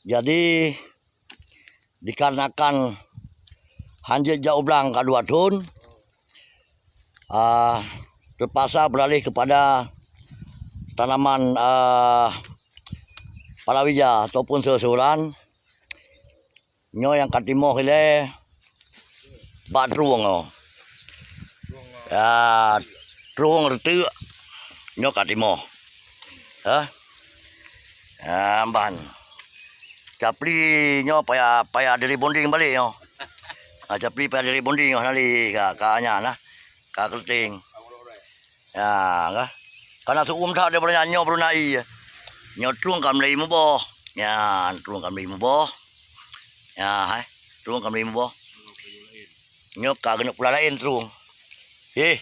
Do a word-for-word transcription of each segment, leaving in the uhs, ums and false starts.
Jadi, dikarenakan hanjeuet jak u blang ka dua thon, ah, terpaksa beralih kepada tanaman, ah, palawija ataupun seuh-seuhuran. Nyoe nyang ka timoh ilée bak trueng nyoe. Ya, trueng reuteuek nyoe ka timoh. Hah? Ah, ban. Capli nyoe payah, payah di rebonding balik nyoe. Ah, capli payah di rebonding nyoe hana lé ka, ka nyan lah. Ka keureuteng. Ya, ka. Ka na seuuem that daripada nyan, nyoe baru na ie. Nyoe trueng ka mulai muboh. Nyan, trueng ka mulai muboh. Ya, hai. Trueng ka mulai muboh. Nyoe ka keuneuk pula laén trueng. Heh.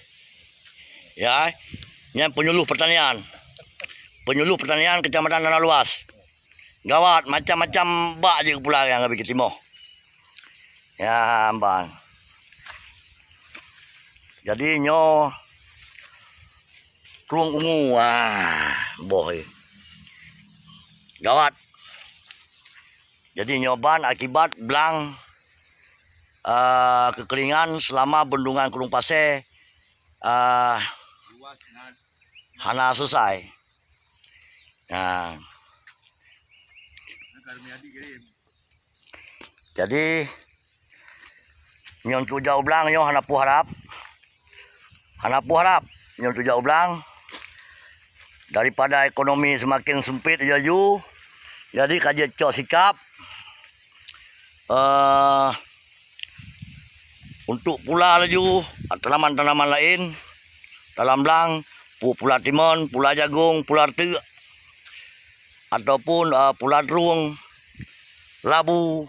Ya, hai. Nyan penyuluh pertanian. Penyuluh pertanian Kecamatan Danau Luas. Gawat, macam-macam bak jih pula nyang habéh timoh. Ya, ban. Jadi nyoe trueng ungu, ah, boh, eh. Gawat. Jadi nyoe ban akibat blang, ah, kekeringan selama bendungan Krueng Pasé, ah, hana selesai. Nah. Jadi, nyoe untuk jak u blang nyoe hana peue harap. Hana peue harap nyoe untuk jak u blang. Daripada ekonomi semakin sempit laju, jadi ka jeuet cok sikap, eh, untuk pula laju tanaman-tanaman laén dalam blang, pu-, pula timon, pula jagong, pula reuteuek, ataupun, eh, pula trueng, labu.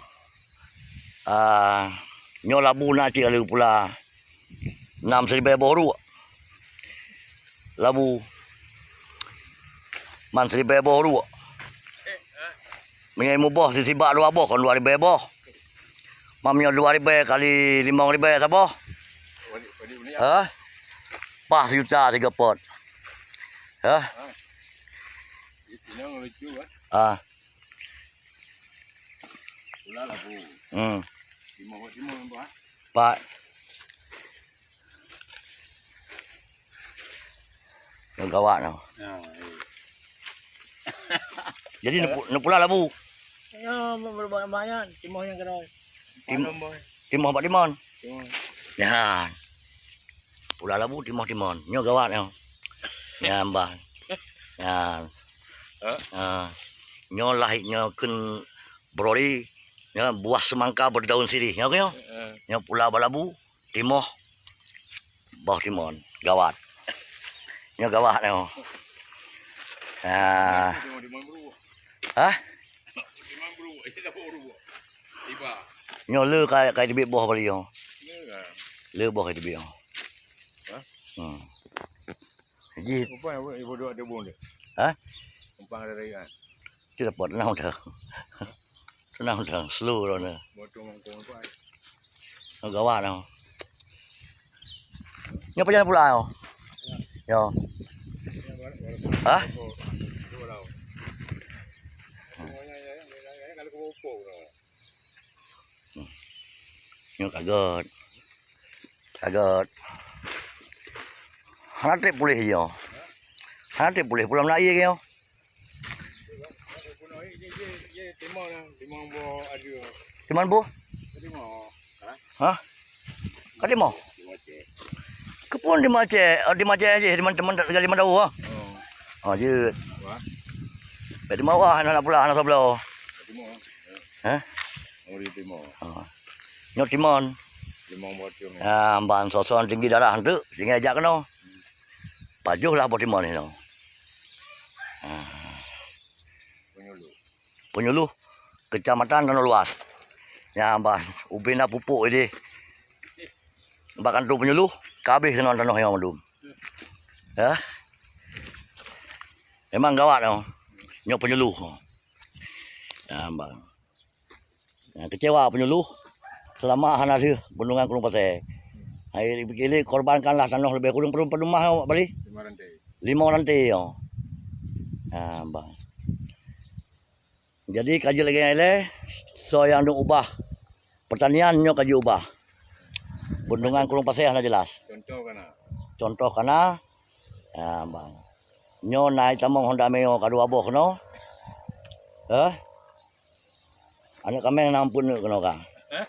Ah, nyoe labu na cit ka lheueh pula nam siribèe boh uruek. Labu man siribèe boh uruek. Meunyoe muboh sisibak dua boh kon dua ribèe boh. Man meunyoe dua ribèe kali limong ribèe saboh. Hah? Paih sijuta sigoe pot. Hah? Ah. Pula labu. Hmm. Timah buat timah, bah. Pat. Nyoe gawat nyoe. Ya, iya. Jadi nepu-, neupula labu. Ya, banyak, timah nyang keudroe. Tim-, timah bak timon. Timah. Ya. Pula labu timoh timon. Nyoe gawat nyoe. Nyan ban. Nyan. Ha? Ha. Nyoe lahé nyoe kheun broli. Nyoe buah semangka berdaun sirih. Nyoe, nyoe. Ha. Nyoe pula bak labu, timoh, boh timon. Gawat. Nyoe gawat nyoe. Ha. Timon, timon beruah. Hah? Timon beruah. Ini dah beruah. Tiba. Nyoe le ka, ka teubiet boh bali nyoe. Iya kan? Le boh ka teubiet nyoe. Hah? Hmm. Ji. Apa yang ibu dua ada bun dia? Hah? Numpang ada raya. Tidak dapat, tenang dah. Tenang dah, slow dah. Buat tu mangkung apa? Nyoe gawat nyoe. Nyoe pajan pula nyoe. Nyoe. Hah? Nyoe ka gèt. Ka gèt. Hana trép puléh nyoe. Hana trép puléh, pulang na ie nyoe. Timon boh? Hah? Ka timoh? Keupeue timoh Aceh? Oh, timoh Aceh jih, timoh, timoh, timoh daun, ha? Oh, jeuet. Ka timoh wah, hana pula, hana sabloe. Hah? Oh. Nyoe timon. Ah, ban soson tinggi darah tu, tinggi jak keunoe. Pajoh lah boh timon nyoe. Ah. Penyuluh. Penyuluh Kecamatan Danau Luas. Nyan ban ubé na pupuk idéh. Bak kantô penyuluh, ka habéh keunoe tanoh nyoe mandum. Ya. Memang gawat nyoe. Nyoe penyuluh. Nyan ban. Nah, kecewa penyuluh selama hana deuh bendungan Krueng Pasé. Hai, dipikir lé korbankanlah tanoh leubeh kureueng padum, padum mah awak bali? Lima rantai. Lima rantai, yo. Nah, bang. Jadi ka jeuet lagèe nyan ilèe, soe nyang neuk ubah. Pertanian nyoe ka jiubah. Bendungan Krueng Pasé hana jelas. Contoh kana. Contoh kana, ah, bang. Nyoe na itamong Honda Mio ka dua boh keunoe. Eh? Aneuk kaméng na ampeuen keunoe ka. Eh?